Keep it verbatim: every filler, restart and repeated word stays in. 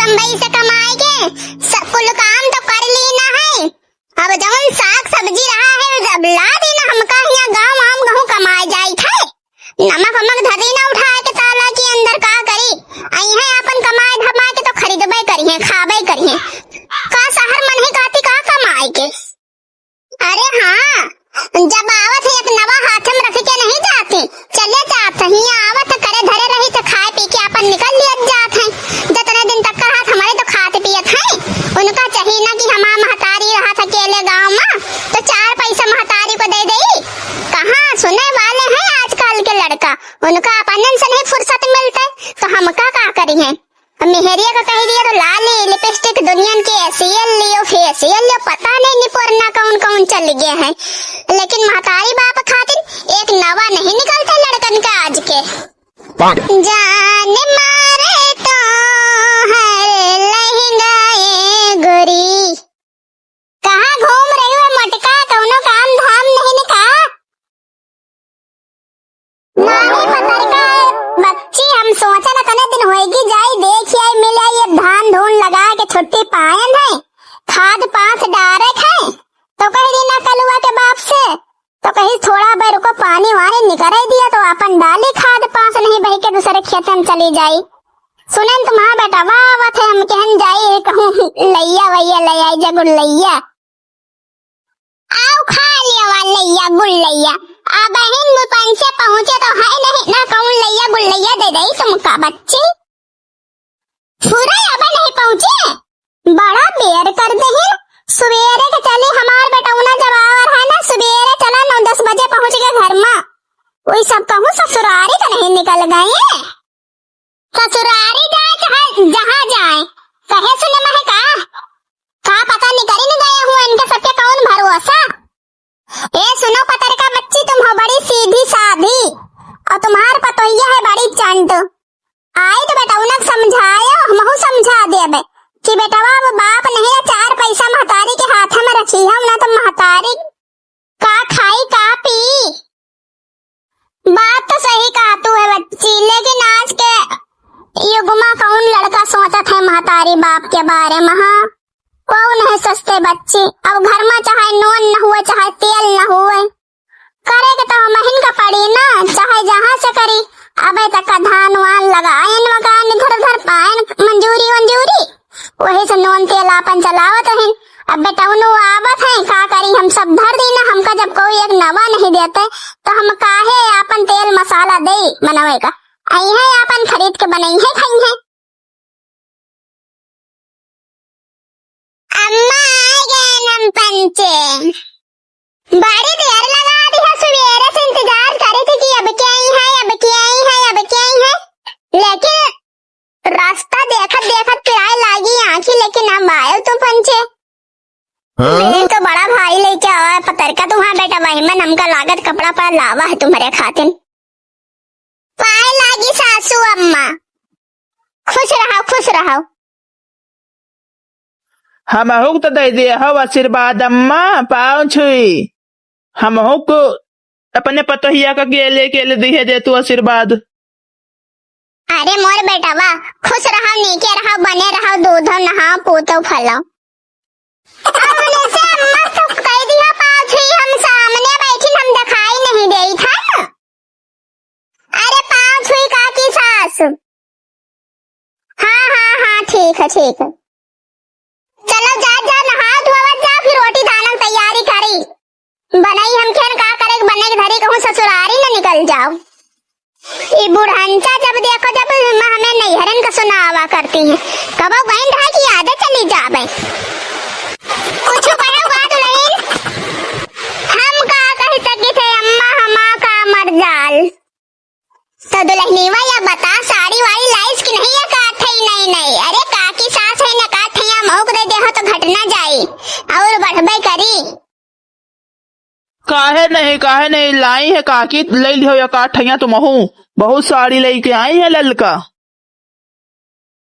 बम्बई से कमाए के स-, कुल काम तो कर ली ना है। अब जौन साग सब्जी रहा है, जब ला दी ना हमका हियाँ गाँव, हम कहूँ कमाए जाई थे। नमक वमक धरी ना उठाए के ताला के अंदर, का करी? अइहें अपन कमाए धमाए के तो खरीदबे करिहें, खाबे करिहें। का शहर मनही काती का कमाए के? अरे हाँ, जब आवत है एक नवा हाथ में रख के नहीं जाती, चले जात है, हियाँ आवत है, करे धरे रही तो खाए पी के अपन निकल लियत जात है। जतने दिन तक का हाथ हमारे तो खात पियत है, उनका चाहिए ना कि हमार महतारी रहत अकेले गाँव में, तो चार पैसा महतारी को दे देई। कहाँ सुने वाले हैं आजकल के लड़का, उनका अपन से नहीं फुर्सत मिलते, तो हमका का करी है? अब मेहरिया का कह दिया तो लाली, लिपस्टिक, दुनियन के एसियल लियो, फेसियल लियो, पता नहीं निपोरना कौन कौन चल गया है, लेकिन महतारी बाप खातिर एक नवा नहीं निकलते लड़कन का आज के। जान मारे तो हर लहंगा ए गोरी। कहाँ घूम रही हो मोटका, कौनो काम धाम नहीं न का? नाही पतरका बच्ची, हम सोचन कने दिन होएगी, जाई देख आई, मिल आई, ये धान धून लगा के छुट्टी पायन है, खाद पास डारे है, तो कह दी ना कलुआ के बाप से, तो कही थोड़ा बेर को पानी वानी निकरे दिया, तो अपन डाली खाद पास, नहीं बह के दूसरे खेत में चली जाई। सुनेन तुम्हार बेटवा आवत है, हम कहन जाई कहूँ लैया वैया ले आई जा गुल्लैया। आओ खा लिया वा लैया गुल्लैया। आ बहिन, मुँह पंचे पहुँचे तो है नहीं ना, कौन लैया गुल्लैया दे दई तुमका बच्ची? पूरा अब नहीं पहुँचे, बड़ा बेर कर देहिन। सुबेरे के चली हमार बेटौना जब आवर है ना, सुबेरे चला नौ दस बजे पहुँच गए घर में। वही सब कहूँ ससुरारी तो नहीं निकल गए। ससुरारी जाए चाहे जहाँ जाए, कहे सुने महे का? का पता निकरी न गए हुए, इनके सबके कौन भरोसा? ए सुनो पतरका बच्ची, तुम हो बड़ी सीधी साधी और तुम्हार पतोहिया है बड़ी चंट। आई तो बेटौना के समझायो, हमहू समझा देबे कि बेटवा अब बाप नहीं है, चार पैसा महतारी के हाथ में रखी है, ना तो महतारी का खाई का पी। बात तो सही कहा तू है बच्ची, लेकिन आज के युग में कौन लड़का सोचत है महतारी बाप के बारे में? हाँ, कौन है सोचते बच्ची? अब घर में चाहे नून न हुए, चाहे तेल न हुए, करे के तो हमहिन का पड़ी ना, चाहे जहाँ से करी। अबे तक का धान वान लगाएन वगाएन, इधर उधर पाएन मंजूरी वंजूरी, वही से नून तेल आपन चलावत हैं। अब बेटौनो आवत हैं, का करी, हम सब धर दी ना, हमका जब कोई एक नवा नहीं देते, तो हम काहे आपन तेल मसाला दे बनावे का? अइहें आपन खरीद के बनइहें, खइहें। अम्मा आ गए हम पंचे। बड़ी देर लगा दी है, सुबेरे से इंतजार करे थे कि अब के आई है, अब के आई है, अब के आई है, लेकिन रास्ता देखत देखत पिराए लागी आँखी, लेकिन अब आयो तू पंचे। हाँ? मैं तो बड़ा भाई लेके आवा है पतरका तुम्हारा बेटा, वही में हमका लागत कपड़ा पर लावा है तुम्हारे खातिर। पाए लागी सासू अम्मा, खुश रहो, खुश रहो। हमहू के तो दे दे हो आशीर्वाद अम्मा, पाँव छुई। हमहू को अपने पतोहिया का गेले गेले दिहे दे तू आशीर्वाद। अरे मोर बेटवा, खुश रहो, नीके रहो, बने रहो, दूधो नहाओ, पूतो फलो। अब उनसे अम्मा तो कह दिया, पाँव छुई, हम सामने बैठी, हम दिखाई नहीं देई था ना। अरे पाँव छुई काकी सास। हाँ, हाँ, हाँ, ठीक है, ठीक है। चलो जा, जा, नहाओ धोवत जाओ, फिर रोटी धानक तैयारी करी। बनई हम खेन का करे, बने के धरी कहूँ ससुरारी न निकल जाओ। ई बुढ़ंचा जब देखो, जब हमें नैहरन का सुनावा करती हैं, कबो गइन रहे कि यादे चली जावे। कुछ कहे हुआ दुल्हन? हम का कही सकी थे अम्मा, हमा का मर जाल। तो दुल्हनिया या बता, साड़ी वाड़ी लाइस कि नहीं, या का ठई नई नई? अरे काकी सास है न, का ठैया महुक दे देहो तो घट ना जाई और बढ़बे करी। काहे नहीं, काहे नहीं, लाई है काकी, ले लिहो या का ठैया तुमहू, बहुत साड़ी लेके आई है ललका।